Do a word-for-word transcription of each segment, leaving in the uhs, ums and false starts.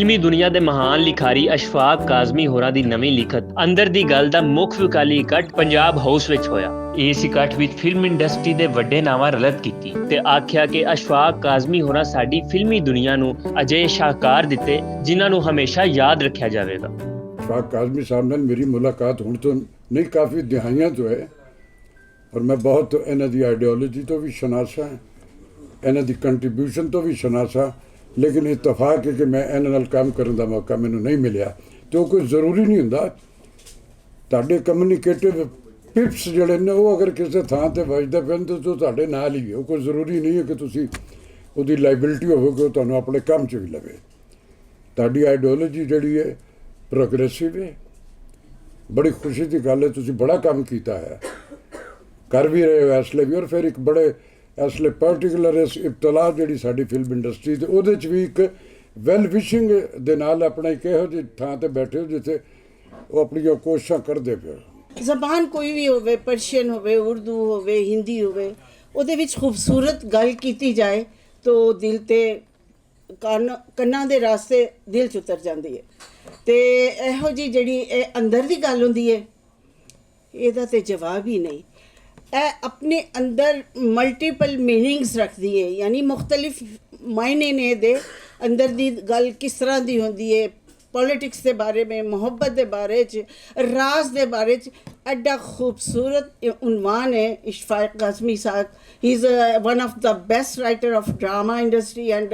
فلمی دنیا دے مہان لکھاری اشفاق کاظمی ہوراں دی نویں لکھت اندر دی گل دا مکھ وکالی اکٹھ پنجاب ہاؤس وچ ہویا۔ اس اکٹھ وچ فلم انڈسٹری دے وڈے ناواں رلت کیتی تے آکھیا کہ اشفاق کاظمی ہوراں ساڈی فلمی دنیا نوں اجے شاہکار دتے، جنہاں نوں ہمیشہ یاد رکھیا جاوے گا۔ اشفاق کاظمی صاحب نال میری ملاقات ہن تو نہیں، کافی دہائیاں تو ہے، اور میں بہت انہاں دی آئیڈیالوجی تو بھی شناسا ہاں، انہاں دی کنٹریبیوشن تو بھی شناسا ہاں، لیکن اتفاق ہے کہ میں انہاں نال کام کرن دا موقع مینوں نہیں ملیا۔ تے او کوئی ضروری نہیں ہوندا۔ تہاڈے کمیونیکیٹو پپس جڑے نے، او اگر کسے تھاں تے وجدے پن تے تو تہاڈے نال ہی ہے۔ او کوئی ضروری نہیں ہے کہ تسی اودی لائبلٹی ہوو کہ او تہانوں اپنے کم چ بھی لوے۔ تہاڈی آئیڈیالوجی جڑی ہے، پروگریسو ہے۔ بڑی خوشی دی گل ہے، تسی بڑا کم کیتا ہے، کر بھی رہے ہو اس لیے بھی۔ اور پھر ایک بڑے اس لیے پرٹیکولر اس ابتلا جڑی ساڈی فلم انڈسٹری تے اودے چ بھی ایک ویل وشنگ دے نال اپنا ایک یہو جہی تھاں تے بیٹھے ہو جتھے او اپنی کوششاں کردے پئے ہو۔ زبان کوئی بھی ہووے، پرشین ہووے، اردو ہووے، ہندی ہووے، اودے وچ خوبصورت گل کیتی جائے تو دل تے کن-، کناں دے راستے دل چ اتر جاندی ہے۔ تے ایہو جی جڑی اے اندر دی گل ہوندی ہے، اے دا تے جواب ہی نہیں۔ اے اپنے اندر ملٹیپل میننگز رکھدی ہے، یعنی مختلف معنی نے دے اندر دی گل کس طرح دی ہوندی ہے، پالیٹکس دے بارے میں، محبت دے بارے چ، راز دے بارے چ۔ ایڈا خوبصورت عنوان ہے اشفاق کاظمی صاحب۔ He is one of the best writer of drama industry and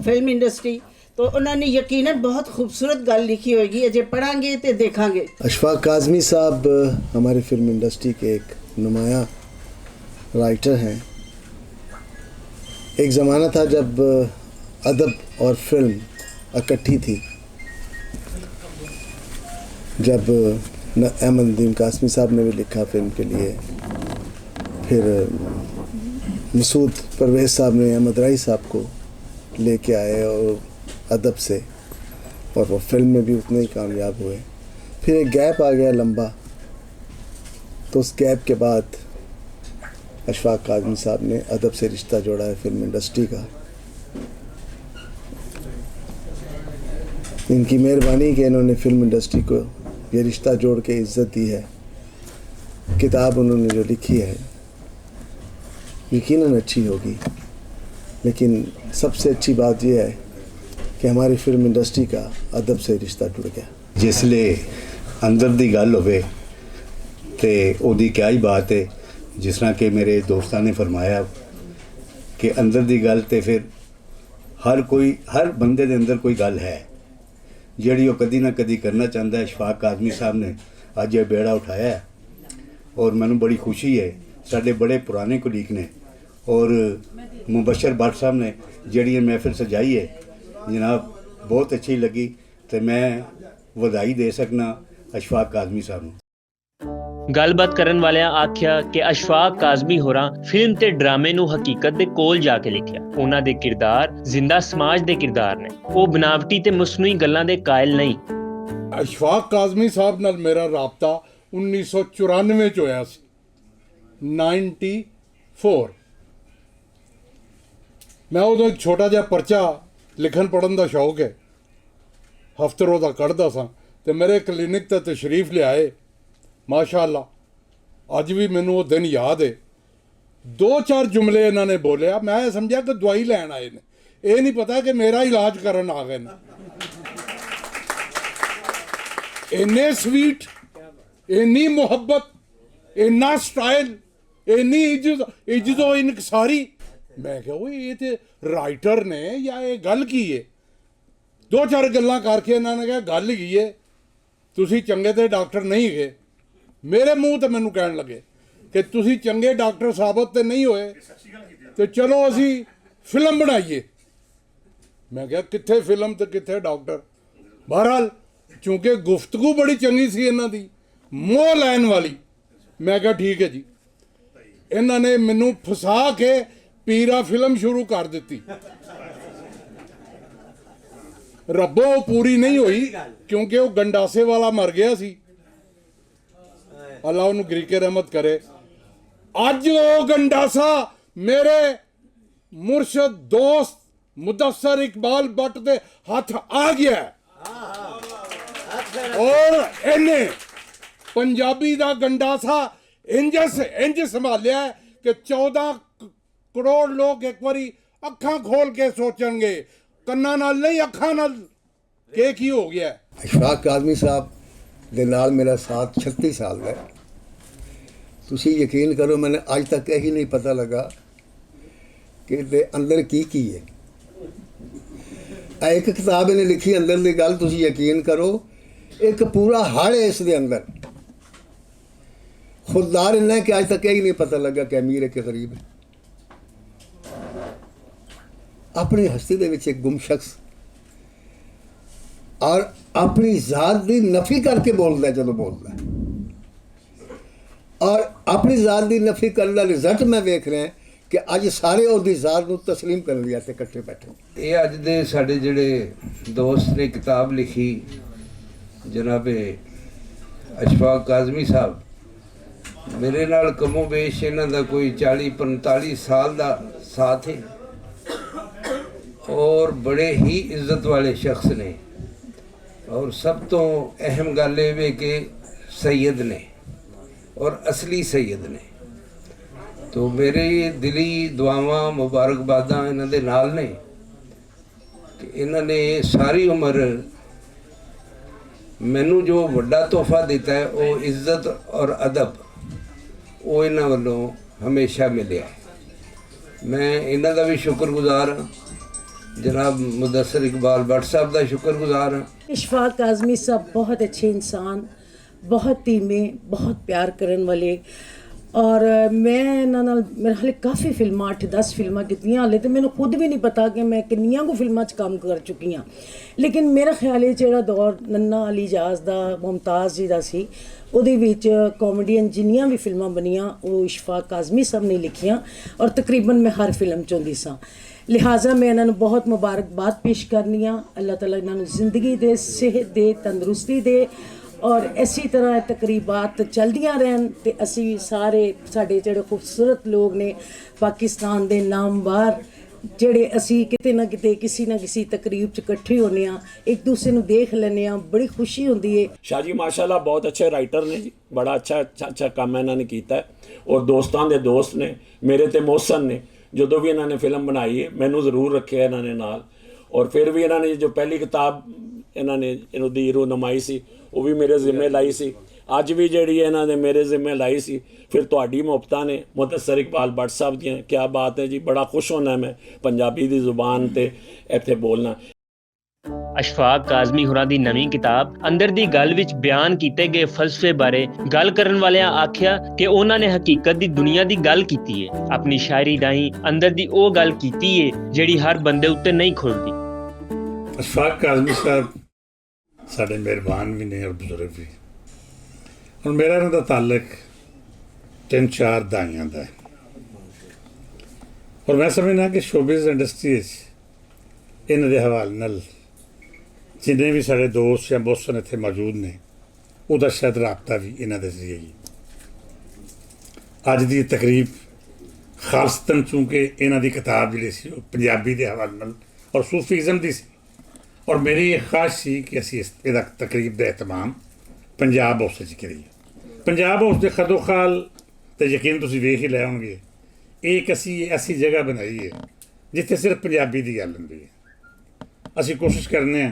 film industry. تو انہوں نے یقیناً بہت خوبصورت گل لکھی ہوئے گی، اجے پڑھاں گے تے دیکھاں گے۔ اشفاق کاظمی صاحب ہماری فلم انڈسٹری کے ایک نمایاں رائٹر ہیں۔ ایک زمانہ تھا جب ادب اور فلم اکٹھی تھی، جب احمد ندیم قاسمی صاحب نے بھی لکھا فلم کے لیے، پھر مسعود پرویز صاحب نے احمد راہی صاحب کو لے کے آئے اور ادب سے، اور وہ فلم میں بھی اتنے ہی کامیاب ہوئے۔ پھر ایک گیپ آ گیا لمبا، تو اس گیپ کے بعد اشفاق کاظمی صاحب نے ادب سے رشتہ جوڑا ہے فلم انڈسٹری کا۔ ان کی مہربانی کہ انہوں نے فلم انڈسٹری کو یہ رشتہ جوڑ کے عزت دی ہے۔ کتاب انہوں نے جو لکھی ہے، یقیناً اچھی ہوگی، لیکن سب سے اچھی بات یہ ہے کہ ہماری فلم انڈسٹری کا ادب سے رشتہ جڑ گیا۔ جس لے اندر دی گل ہوئے تے او دی کیا ہی بات ہے۔ جس طرح کہ میرے دوستاں نے فرمایا کہ اندر دی گل تے پھر ہر کوئی، ہر بندے دے اندر کوئی گل ہے جیڑی او کدی نہ کدی کرنا چاہندا ہے۔ اشفاق کاظمی صاحب نے اج یہ بیڑا اٹھایا ہے اور مینوں بڑی خوشی ہے۔ ساڈے بڑے پرانے کولیگ نے اور مبشر بٹ صاحب نے جیڑی یہ محفل سجائی ہے، جناب، بہت اچھی لگی۔ تے میں ودھائی دے سکنا اشفاق کاظمی صاحب نوں۔ گل بات کرن والیاں آکھیا کہ اشفاق کاظمی ہوراں فلم تے ڈرامے نوں حقیقت دے کول جا کے لکھیا۔ انہاں دے کردار زندہ سماج دے کردار نے، او بناوٹی تے مصنوعی گلاں دے قائل نہیں۔ اشفاق کاظمی صاحب نال میرا رابطہ انیس سو چورانوے چ ہویا سی، نائنٹی فور۔ میں ادوں ایک چھوٹا جہا پرچہ، لکھن پڑھن دا شوق ہے، ہفتے روزہ کڑھدا ساں، تے میرے کلینک تے تشریف لے آئے۔ ماشاءاللہ، اج بھی مینوں وہ دن یاد ہے۔ دو چار جملے انہاں نے بولیا، میں سمجھیا کہ دوائی لین آئے نے، اے نہیں پتا کہ میرا علاج کرن آ گئے نے۔ اینے سویٹ، اینی محبت، اینا سٹائل، اینی عجز، عجز و انکساری۔ میں کہا، "اوئے، یہ تے رائٹر نے یا یہ گل کی ہے؟" دو چار گلاں کر کے انہاں نے کہا، "گل کی ہے، تسی چنگے تے ڈاکٹر نہیں گئے۔" میرے منہ تے مینوں کہن لگے کہ "تسی چنگے ڈاکٹر ثابت تے نہیں ہوئے، تے چلو اسی فلم بنائیے۔" میں کہا، "کتھے فلم تے کتھے ڈاکٹر؟" بہرحال، چونکہ گفتگو بڑی چنگی سی انہاں دی، موہ لین والی، میں کہا، "ٹھیک ہے جی۔" انہاں نے مینوں پھسا کے پیرا فلم شروع کر دتی۔ ربو، وہ پوری نہیں ہوئی، کیونکہ وہ گنڈاسے والا مر گیا سی۔ اللہ انہوں گریکے رحمت کرے۔ اج وہ گنڈاسا میرے مرشد دوست مدثر اقبال بٹ دے ہاتھ آ گیا ہے۔ اور اینے پنجابی دا گنڈاسا انج انج سنبھالیا ہے کہ چودہ کروڑ لوگ ایک واری اکھاں کھول کے سوچن گے، کناں نال نہیں، اکھاں نال۔ کہ کی ہو گیا ہے؟ اشفاق کاظمی صاحب دے نال میرا ساتھ چھتی سال ہے۔ تسی یقین کرو، میں نے اج تک یہی نہیں پتہ لگا کہ دے اندر کی کی ہے۔ اے ایک کتاب نے لکھی، اندر دی گل، تسی یقین کرو، ایک پورا ہڑ ہے اس دے اندر۔ خوددار انہیں کہ اج تک یہی نہیں پتہ لگا کہ امیر ہے کہ غریب ہے۔ اپنی ہستی دے وچ ایک گم شخص اور اپنی ذات دی نفی کر کے بولدا ہے جدوں بولدا ہے، اور اپنی ذات دی نفی کرن دا رزلٹ میں ویکھ رہا کہ اج سارے اوہدی ذات نوں تسلیم کرن لئی اتھے اکٹھے بیٹھے۔ اے اج دے ساڈے جڑے دوست نے کتاب لکھی، جناب اشفاق کاظمی صاحب، میرے نال کم و بیش انہاں دا کوئی چالی پنتالی سال دا ساتھ ہے، اور بڑے ہی عزت والے شخص نے، اور سب تو اہم گل یہ وے کہ سید نے، اور اصلی سید نے۔ تو میرے دلی دعاواں، مبارکباداں انہاں دے نال نے کہ انہاں نے ساری عمر مینوں جو وڈا تحفہ دیتا ہے، وہ عزت اور ادب، وہ انہاں ولوں ہمیشہ ملیا ہے۔ میں انہاں دا بھی شکر گزار ہاں، جناب مدثر اقبال بٹ صاحب دا شکر گزار ہاں۔ اشفاق کاظمی صاحب بہت اچھے انسان، بہت دھیمے، بہت پیار کرن والے۔ اور میں انہاں نال میرے حالے کافی فلماں، اٹھ دس فلماں کیتیاں، حالے تے مینوں خود بھی نہیں پتا کہ میں کنیاں کو فلماں چ کام کر چکی ہاں۔ لیکن میرا خیال ہے جڑا دور ننا علی جاز دا، ممتاز جی دا سی، اودے وچ کامیڈین جنیاں بھی فلماں بنیاں، وہ اشفاق کاظمی صاحب نے لکھیاں، اور تقریباً میں ہر فلم چوندی ساں۔ لہذا میں انہاں نوں بہت مبارکباد پیش کرنی ہاں۔ اللہ تعالیٰ انہاں نوں زندگی دے، صحت دے، تندرستی دے، اور اسی طرح تقریبات چلدیاں رہن تے اسی سارے، ساڈے جڑے خوبصورت لوگ نے پاکستان دے نامور، جڑے اسی کتے نہ کتے، کسی نہ کسی تقریب چ اکٹھے ہونے ہاں، ایک دوسرے نوں دیکھ لینے ہاں، بڑی خوشی ہوندی ہے۔ شاہ جی ماشاءاللہ بہت اچھے رائٹر نے جی، بڑا اچھا اچھا اچھا کام انہاں نے کیتا ہے، اور دوستاں دے دوست نے، میرے تے محسن نے، جدوں بھی انہاں نے فلم بنائی ہے مینوں ضرور رکھیا انہاں نے نال۔ اور پھر بھی انہاں نے جو پہلی کتاب انہاں نے انہاں دی رونمائی سی، وہ بھی میرے ذمے لائی سی۔ اج بھی جڑی انہاں نے میرے ذمے لائی سی۔ پھر تہاڈی محبتاں نے مدثر اقبال بٹ صاحب دیاں، کیا بات ہے جی، بڑا خوش ہونا ہے میں پنجابی دی زبان تے ایتھے بولنا۔ اشفاق کاظمی ہوراں دی نویں کتاب اندر دی گل وچ بیان کیتے گئے فلسفے بارے گل کرن والیاں آکھیا کہ انہاں نے حقیقت دی دنیا دی گل کیتی ہے، اپنی شاعری داہیں اندر دی او گل کیتی ہے جڑی ہر بندے اُتے نہیں کھلدی۔ اشفاق کاظمی صاحب ساڈے مہربان بھی نے اور بزرگ بھی۔ ہن میرا انہاں دا تعلق تین چار دہائیاں دا ہے، اور میں سمجھنا کہ شوبز انڈسٹری وچ انہاں دے حوالے نال جنہیں بھی ساڈے دوست یا محسن اتھے موجود نے، او دا شاید رابطہ بھی انہاں دے ذریعے ہی۔ اج دی تقریب خاصتاً چونکہ انہاں دی کتاب جڑی سی، او پنجابی دے حوالے نال اور صوفیزم دی سی، اور میری یہ خواہش سی کہ اسی اس دا تقریب دا اہتمام پنجاب ہاؤس وچ کریے۔ پنجاب ہاؤس دے خدوخال تے یقین تسی ویکھ ہی لے ہون گے، ایک اسی ایسی جگہ بنائی ہے جتھے صرف پنجابی دی گل ہوندی ہے۔ اسی کوشش کرنے ہیں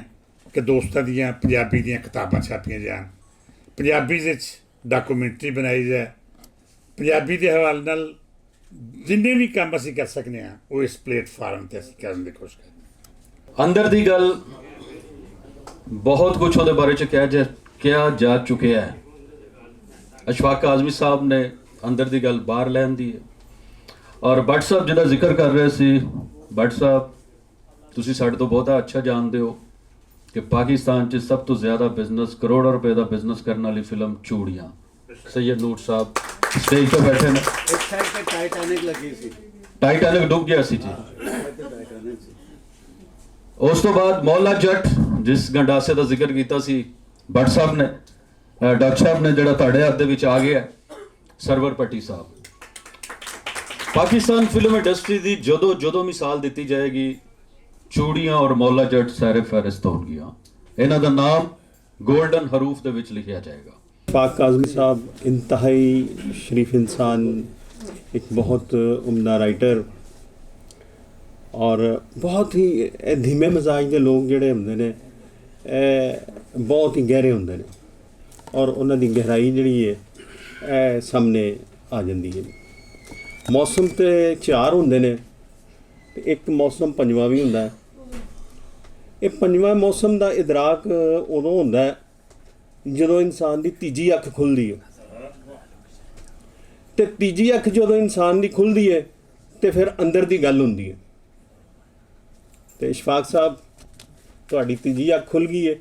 کہ دوستاں دیاں پنجابی دیاں کتاباں چھاپیاں جان، پنجابی وچ ڈاکومنٹری بنائی جائے، پنجابی دے حوالے نال جنہیں بھی کام اسی کر سکنے ہاں، وہ اس پلیٹ فارم تے اسی کرن دی کوشش کرنے ہاں۔ اندر دی گل بہت کچھ اودے بارے چ کہا جا، کہا جا چکیا ہے۔ اشفاق کاظمی صاحب نے اندر دی گل باہر لین دی ہے، اور بٹ صاحب جدا ذکر کر رہے سی، بٹ صاحب تسی ساڈے تو بہت اچھا جانتے ہو کہ پاکستان چ سب تو زیادہ بزنس، کروڑاں روپے دا بزنس کرنے والی فلم چوڑیاں، سید نور صاحب سٹیج تے بیٹھے نے۔ ایک سائیڈ تے ٹائٹینک لگی سی۔ ٹائٹینک ڈوب گیا سی جی۔ اس تو بعد مولا جٹ، جس گنڈاسے دا ذکر کیتا سی بٹ صاحب نے، ڈاکٹر صاحب نے، جڑا تہاڈے ہاتھ دے وچ آ گیا ہے، سرور پٹی صاحب۔ پاکستان فلم انڈسٹری دی جدو جدو مثال دتی جائے گی، چوڑیاں اور مولا جٹ سیر فہرست ہون گیاں۔ انہاں دا نام گولڈن حروف دے وچ لکھیا جائے گا۔ پاک کاظمی صاحب انتہائی شریف انسان، ایک بہت عمدہ رائٹر، اور بہت ہی دھیمے مزاج دے لوگ جڑے ہوندے نے، اے بہت ہی گہرے ہوندے نے، اور انہاں دی گہرائی جڑی ہے، اے سامنے آ جاندی ہے۔ موسم تے چار ہوندے نے، تے ایک موسم پنجواں بھی ہوندا ہے۔ یہ پنجواں موسم دا ادراک ادوں ہوندا ہے جدوں انسان دی تیجی اکھ کھلدی ہے۔ تے تیجی اکھ جدوں انسان دی کھلدی ہے، تے پھر اندر دی گل ہوندی ہے۔ تے اشفاق صاحب، تہاڈی تیجی اکھ کھل گئی ہے،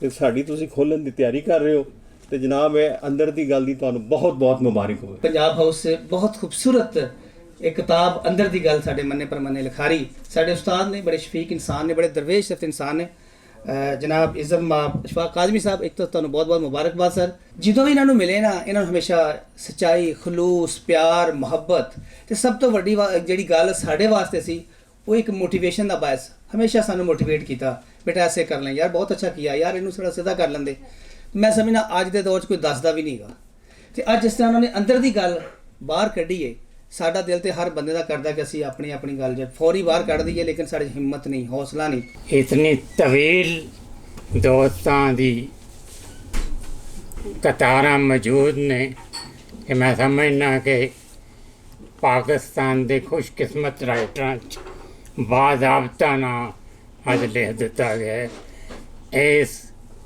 تے ساڈی تسی کھولن دی تیاری کر رہے ہو۔ تے جناب، اے اندر دی گل دی تہانوں بہت بہت مبارک ہوئے۔ پنجاب ہاؤس سے بہت خوبصورت ایک کتاب اندر دی گل ساڈے منے پر منے لکھاری، ساڈے استاد نے، بڑے شفیق انسان نے، بڑے درویش صفت انسان نے۔ اے، جناب عزت ماب اشفاق کاظمی صاحب، ایک تو تہانوں بہت بہت مبارکباد سر۔ جدوں بھی انہاں نوں ملے نا، انہاں نوں ہمیشہ سچائی، خلوص، پیار، محبت، تے سب تو وڈی وا-، جڑی گل ساڈے واسطے سی، وہ ایک موٹیویشن دا باعث۔ ہمیشہ سانوں موٹیویٹ کیتا، بیٹا ایسے کر لیں یار، بہت اچھا کیا یار، اینوں تھوڑا سیدھا کر لیندے۔ میں سمجھنا اج دے دور 'چ کوئی دسدا بھی نہیں گا۔ تے اج اس طرح انہوں نے اندر دی گل باہر کڈی ہے۔ ساڈا دل تے ہر بندے دا کردا کہ اسی اپنی اپنی گل جے فوری باہر کڈ دئیے، لیکن ساڈی ہمت نہیں، حوصلہ نہیں۔ اتنی طویل دوستاں دی قطاراں موجود نے کہ میں سمجھنا کہ پاکستان دے خوش قسمت رائٹراں چ باضابطہ ناں اج لکھ دتا گیا ہے۔ اس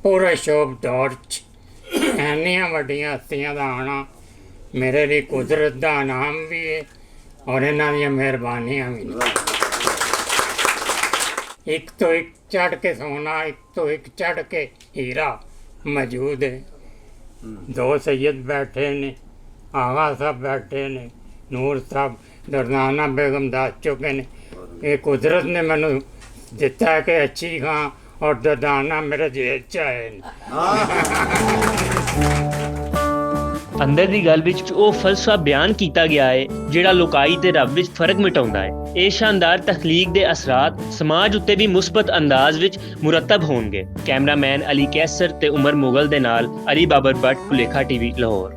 پورے شوب دور چ اینیاں وڈیاں ہستیاں دا آنا میرے لیے قدرت دا انعام بھی ہے اور انہاں دیاں مہربانیاں بھی۔ ایک تو ایک چڑھ کے سونا، ایک تو ایک چڑھ کے ہیرا موجود ہے۔ دو سید بیٹھے نے، آغا صاحب بیٹھے نے، نور صاحب، دردانہ بیگم دس چکے نے۔ یہ قدرت نے مینوں دتا ہے کہ اچھی خاں اور دردانہ میرے جیل چ آئے نے۔ اندر دی گل وچ او فلسفہ بیان کیتا گیا ہے جڑا لوکائی تے رب وچ فرق مٹاوندا ہے۔ اے شاندار تخلیق دے اثرات سماج اُتے وی مثبت انداز وچ مرتب ہون گے۔ کیمرہ مین علی کیسر تے عمر مغل دے نال علی بابر بٹ، پلیکھا ٹی وی، لاہور۔